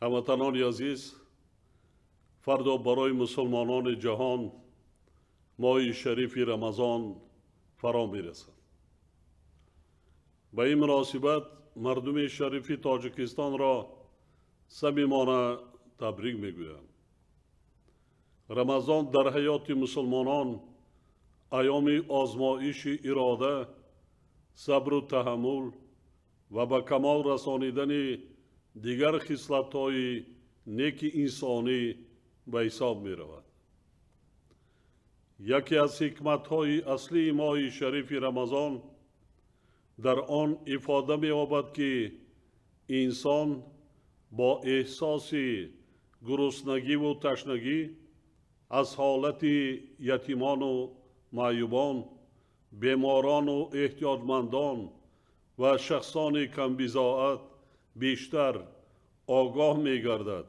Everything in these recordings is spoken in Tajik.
Ҳамватанони азиз, фардо барои мусулмонони ҷаҳон моҳи шарифи Рамазон фаро мерасад. Ба ин муносибат мардуми шарифи Тоҷикистонро самимона табрик мегӯям. Рамазон дар ҳаёти мусулмонон айёми озмоиши ирода, сабру таҳаммул ва ба камол расонидани дигар хислатҳои неки инсонӣ ба ҳисоб меравад. Яке аз ҳикматҳои аслии моҳи шарифи Рамазон дар он ифода меёбад, ки инсон бо эҳсоси гуруснагиву ташнагӣ аз ҳолати ятимону маъюбон, беморону эҳтиёҷмандон ва шахсони камбизоат бештар огоҳ мегардад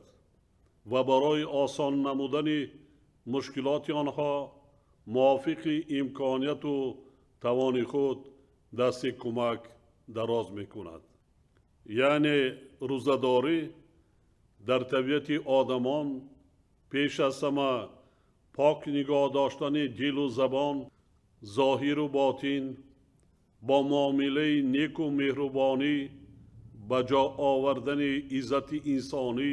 ва барои осон намудани мушкилоти онҳо мувофиқи имконияту тавони худ дасти кӯмак дароз мекунад. Яъне рӯзадорӣ дар табиати одамон пеш аз ҳама пок нигоҳ доштани дилу забон, зоҳиру ботин, бо муомилаи неку меҳрубонӣ, ба ҷо овардани иззати инсонӣ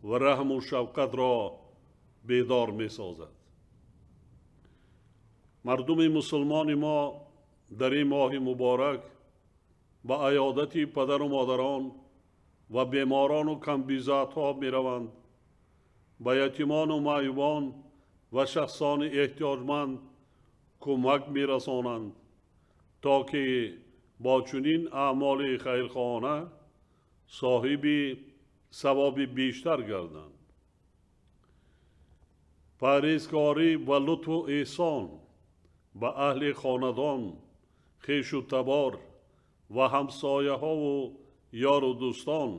ва раҳму шафқатро бедор месозад. Мардуми мусулмони мо дар ин моҳи муборак ба аёдати падару модарон ва беморону камбизоатҳо мераванд, ба ятимону маъюбон ва шахсони эҳтиёҷманд кӯмак мерасонанд, то ки бо чунин аъмоли хайрхоҳона соҳиби савоби бештар гарданд. Парҳезкорӣ ва лутфу эҳсон ба аҳли хонадон, хешу табор ва ҳамсояҳову ёру дӯстон,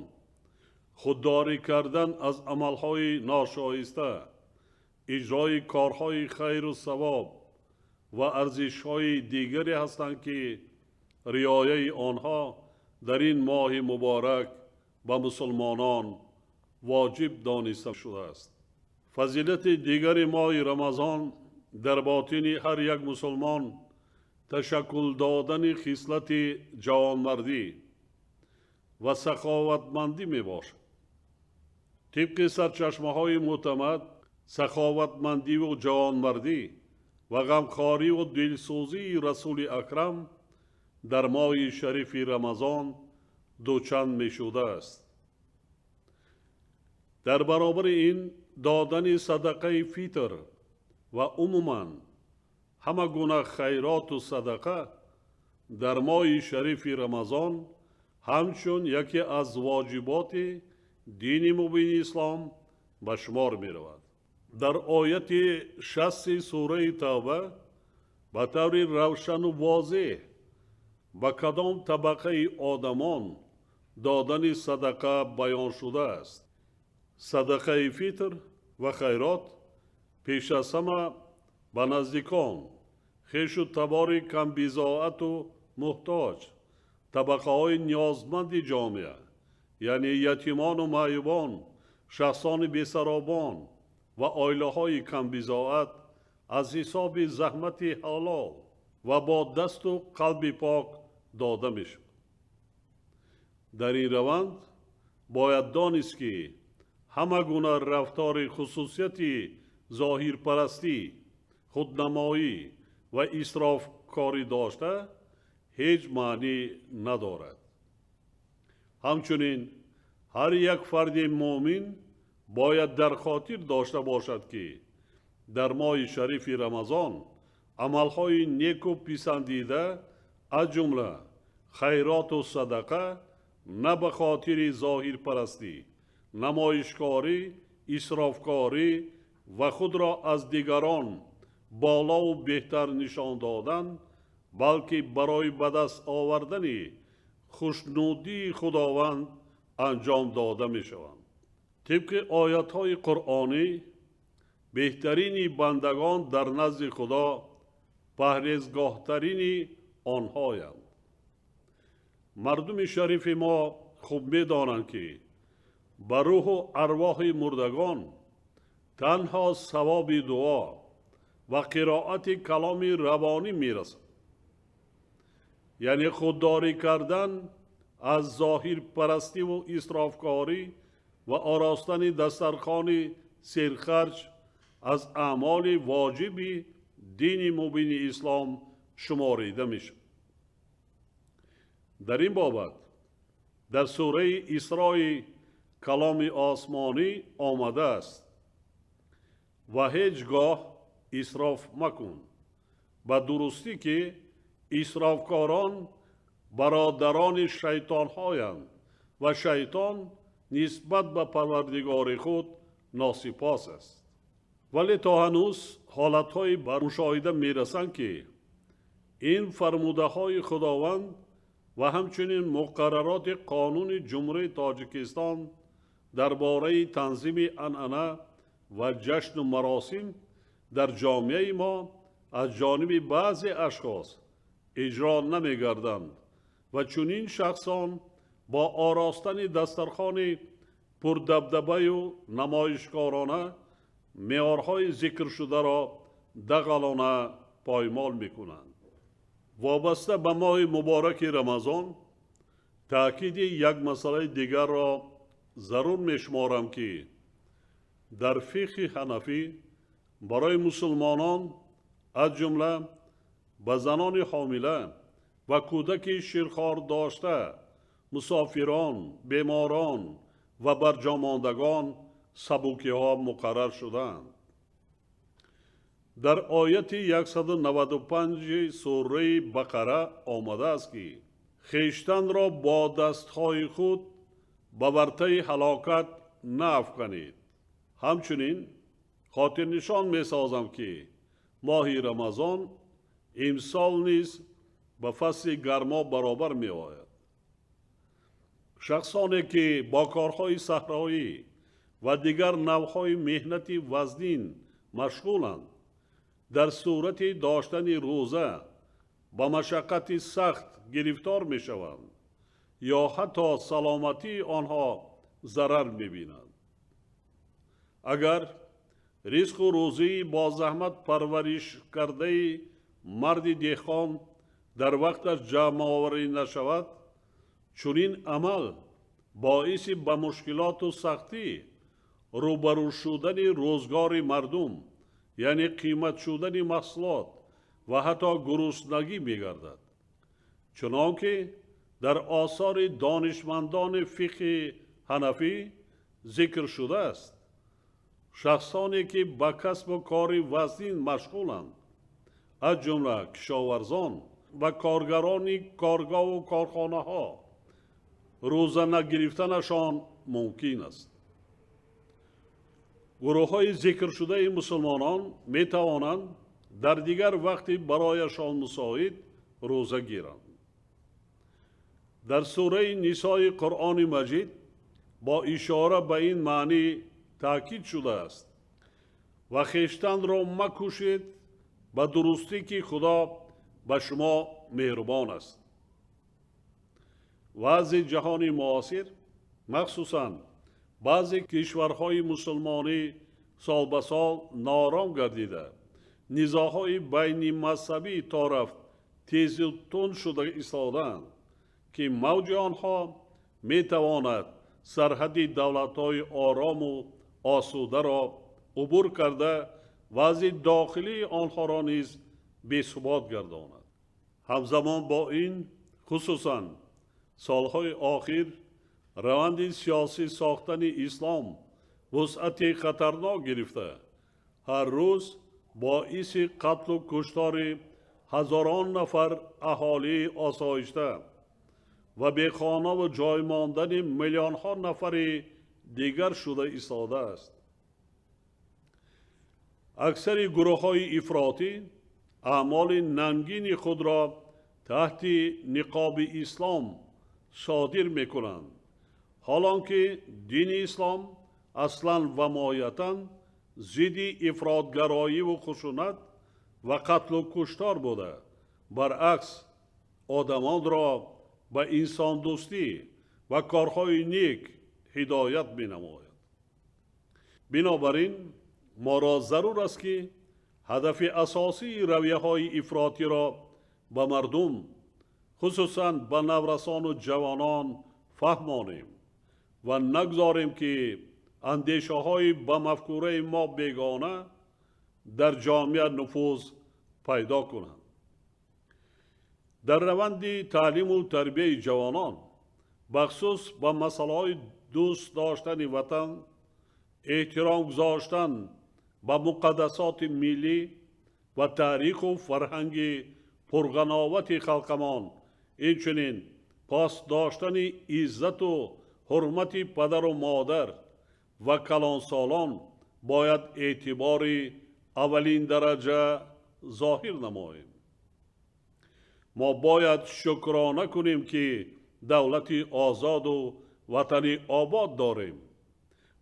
худдорӣ кардан аз амалҳои ношоиста, иҷрои корҳои хайру савоб ва арзишҳои дигаре ҳастанд, ки риояи онҳо дар ин моҳи муборак ба мусулмонон воҷиб дониста шудааст. Фазилати дигари моҳи Рамазон дар ботини ҳар як мусулмон ташаккул додани хислати ҷавонмардӣ ва саховатмандӣ мебошад. Тибқи сарчашмаҳои мӯътамад, саховатмандиву ҷавонмардӣ ва ғамхориву дилсӯзии Расули Акрам дар моҳи шарифи Рамазон дучанд мешудааст. Дар баробари ин додани садақаи фитр ва умуман ҳама гуна хайроту садақа дар моҳи шарифи Рамазон ҳамчун яке аз воҷиботи дини мубини ислом ба шумор меравад. Дар ояти 60 сураи Тавба ба таври равшану возеҳ ба кадом табақаи одамон додани садақа баён шудааст. Садақаи фитр ва хайрот пеш аз ҳама ба наздикон, хешу табори камбизоату муҳтоҷ, табақаҳои ниёзманди ҷомеа, яъне ятимону маъюбон, шахсони бесаробон ва оилаҳои камбизоат аз ҳисоби заҳмати ҳалол ва бо дасту қалби пок дода мешавад. Дар ин раванд бояд донист, ки ҳама гуна рафтори хусусияти зоҳирпарастӣ, худнамоӣ ва исрофкорӣ дошта ҳеҷ маънӣ надорад. Ҳамчунин ҳар як фарди муъмин бояд дар хотир дошта бошад, ки дар моҳи шарифи Рамазон амалҳои неку писандида, аз ҷумла хайроту садақа, на ба хотири зоҳирпарастӣ, намоишкорӣ, исрофкорӣ ва худро аз дигарон болову беҳтар нишон додан, балки барои ба даст овардани хушнудии Худованд анҷом дода мешаванд. Тибқи оятҳои қуръонӣ, беҳтарини бандагон дар назди Худо парҳезгоҳтарини онҳоянд. Мардуми шарифи мо хуб медонанд, ки ба рӯҳу арвоҳи мурдагон танҳо савоби дуо ва қироати каломи равонӣ мерасад. Яъне худдорӣ кардан аз зоҳирпарастиву исрофкорӣ ва оростани дастархони серхарҷ аз аъмоли воҷиби дини мубини ислом шуморида мешавад. Дар ин бобат дар сураи Исрои каломи осмонӣ омадааст: ва ҳеҷ гоҳ исроф макун, ба дурустӣ ки исрофкорон бародарони шайтонҳоянд ва шайтон нисбат ба парвардигори худ носипос аст. Вале то ҳанӯз ҳолатҳое ба мушоҳида мерасанд, ки ин фармудаҳои Худованд ва ҳамчунин муқаррароти қонуни Ҷумҳурии Тоҷикистон дар бораи танзими анъана ва ҷашну маросим дар ҷомеаи мо аз ҷониби баъзе ашхос иҷро намегарданд ва чунин шахсон бо оростани дастархони пурдабдабаю намоишкорона меъёрҳои зикршударо дағалона поймол мекунанд. Вобаста ба моҳи мубораки Рамазон таъкиди як масъалаи дигарро зарур мешуморам, ки дар фиқҳи ҳанафӣ барои мусулмонон, аз ҷумла ба занони ҳомила ва кӯдаки ширхор дошта, мусофирон, беморон ва барҷомондагон сабукиҳо муқаррар шудаанд. Дар ояти 195 сураи Бақара омадааст, ки хештанро бо дастҳои худ ба вартаи ҳалокат наафканед. Ҳамчунин хотирнишон месозам, ки моҳи Рамазон имсол низ ба фасли гармо баробар меояд. Шахсоне ки бо корҳои саҳроӣ ва дигар навъҳои меҳнати вазнин машғуланд, дар сурати доштани рӯза ба машаққати сахт гирифтор мешаванд ё ҳатто саломатии онҳо зарар мебинанд. Агар ризқу рӯзии бо заҳмат парвариш кардаи марди деҳқон дар вақташ ҷамъоварӣ нашавад, чунин амал боиси ба мушкилоту сахтӣ рӯбарӯ шудани рӯзгори мардум, яъне қимат шудани маҳсулот ва ҳатто гуруснагӣ мегардад. Чунон ки дар осори донишмандони фиқҳи ҳанафӣ зикр шудааст, шахсоне ки ба касбу кори вазнин машғуланд, аз ҷумла кишоварзон ва коргарони коргоҳу корхонаҳо, рӯза нагирифтанашон мумкин аст. Гурӯҳҳои зикршудаи мусулмонон метавонанд дар дигар вақти барояшон мусоид рӯза гиранд. Дар сураи Нисои Қуръони Маҷид бо ишора ба ин маънӣ таъкид шудааст: ва хештанро макушед, ба дурустӣ ки Худо ба шумо меҳрубон аст. Вазъи ҷаҳони муосир, махсусан баъзе кишварҳои мусулмонӣ сол ба сол ноором гардида, низоъҳои байнимазҳабӣ то рафт тезу тунд шуда истодаанд, ки мавҷи онҳо метавонад сарҳади давлатҳои орому осударо убур карда, вазъи дохилии онҳоро низ бесубот гардонад. Ҳамзамон бо ин, хусусан солҳои охир раванди сиёсӣ сохтани ислом вусъати хатарнок гирифта, ҳар рӯз боиси қатлу куштори ҳазорон нафар аҳолии осоишта ва бехонаву ҷой мондани миллионҳо нафари дигар шуда истодааст. Аксари гурӯҳҳои ифротӣ аъмоли нангини худро таҳти ниқоби ислом содир мекунанд, ҳолон ки дини ислом аслан ва моҳиятан зидди ифротгароиву хушунат ва қатлу куштор буда, баръакс одамонро ба инсондӯстӣ ва корҳои нек ҳидоят менамояд. Бинобар ин моро зарур аст, ки ҳадафи асосии равияҳои ифротиро ба мардум, хусусан ба наврасону ҷавонон фаҳмонем ва нагузорем, ки андешаҳои ба мафкураи мо бегона дар ҷомеа нуфуз пайдо кунанд. Дар раванди таълиму тарбияи ҷавонон, бахусус ба масъалаҳои дӯст доштани ватан, эҳтиром гузоштан ба муқаддасоти миллӣ ва таъриху фарҳанги пурғановати халқамон, инчунин пос доштани иззату ҳурмати падару модар ва калонсолон бояд эътибори аввалин дараҷа зоҳир намоем. Мо бояд шукрона кунем, ки давлати озоду ватани обод дорем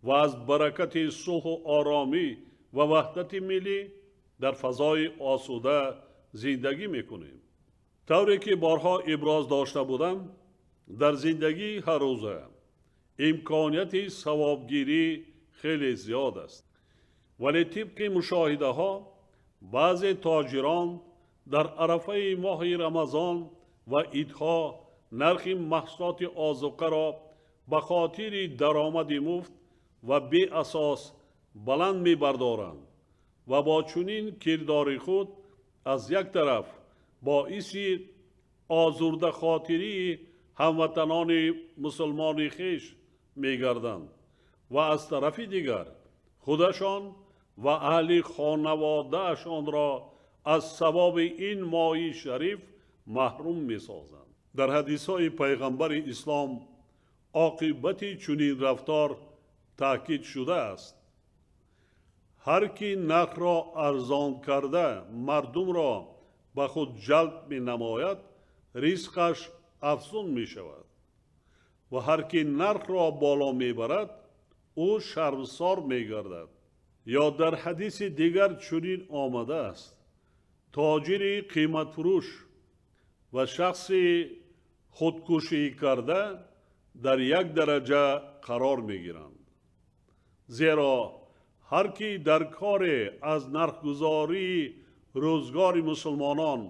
ва аз баракати сулҳу оромӣ ва ваҳдати миллӣ дар фазои осуда зиндагӣ мекунем. Тавре ки борҳо иброз дошта будам, дар зиндагии ҳаррӯза имконияти савобгирӣ хеле зиёд аст. Вале тибқи мушоҳидаҳо баъзе тоҷирон дар арафаи моҳи Рамазон ва идҳо нархи маҳсулоти озуқаро ба хотири даромади муфт ва беасос баланд мебардоранд ва бо чунин кирдори худ аз як тараф боиси озурдахотирии ҳамватанони мусулмони хеш мегарданд ва аз тарафи дигар худашон ва аҳли хонаводаашонро аз савоби ин моҳи шариф маҳрум месозанд. Дар ҳадисҳои пайғамбари ислом оқибати чунин рафтор таъкид шудааст. Ҳар ки нархро арзон карда мардумро ба худ ҷалб менамояд, ризқаш афзун мешавад ва ҳар ки нархро боло мебарад, ӯ шармсор мегардад. Ё дар ҳадиси дигар чунин омадааст: тоҷири қиматфурӯш ва шахси худкушӣ карда дар як дараҷа қарор мегиранд. Зеро ҳар ки дар коре аз нархгузории рӯзгори мусулмонон,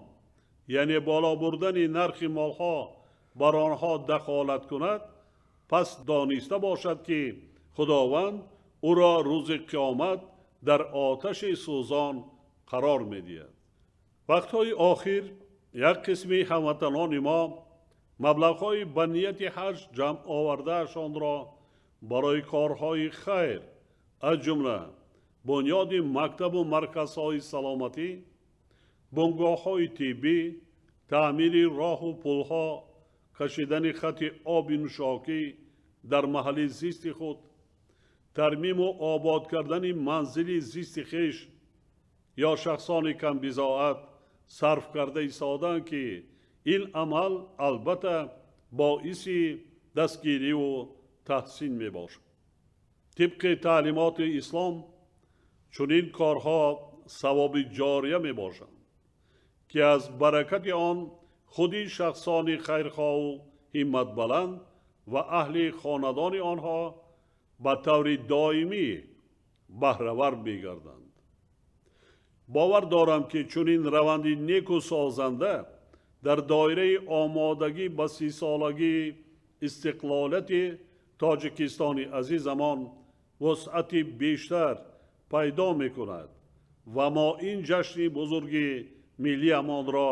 яъне боло бурдани нархи молҳо бар онҳо дахолат кунад, пас дониста бошад, ки Худованд ӯро рӯзи қиёмат дар оташи сӯзон қарор медиҳад. Вақтҳои охир як қисми ҳамватанони мо маблағҳои ба нияти ҳаҷ ҷамъ овардаашонро барои корҳои хайр, аз ҷумла бунёди мактабу марказҳои саломатӣ, бунгоҳҳои тиббӣ, таъмири роҳу пулҳо, кашидани хати оби нӯшокӣ дар маҳалли зисти худ, тармиму обод кардани манзили зисти хеш ё шахсони камбизоат сарф карда истодаанд, ки ин амал албатта боиси дастгириву таҳсин мебошад. Тибқи таълимоти ислом чунин корҳо савоби ҷория мебошанд, ки аз баракати он худи шахсони хайрхоҳу ҳимматбаланд ва аҳли хонадони онҳо ба таври доимӣ баҳравар мегарданд. Бовар дорам, ки чунин раванди неку созанда дар доираи омодагӣ ба 30-солагии истиқлолияти Тоҷикистони азизамон вусъати бештар пайдо мекунад ва мо ин ҷашни бузурги миллиамонро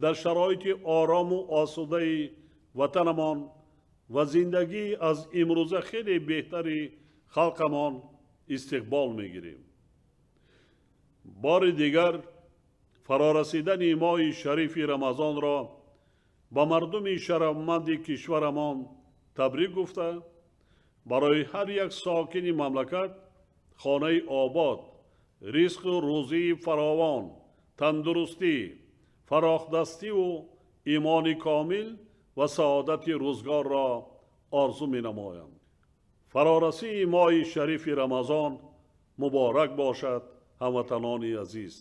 дар шароити орому осудаи ватанамон ва зиндагӣ аз имрӯза хеле беҳтари халқамон истиқбол мегирем. Бори дигар фарорасидани моҳи шарифи Рамазонро ба мардуми шарафманди кишварамон табрик гуфта, барои ҳар як сокини мамлакат хонаи обод, ризқу рӯзии фаровон, тандурустӣ, фарохдастиву имони комил ва саодати рӯзгорро орзу менамоям. Фарорасии моҳи шарифи Рамазон муборак бошад, ҳамватанони азиз.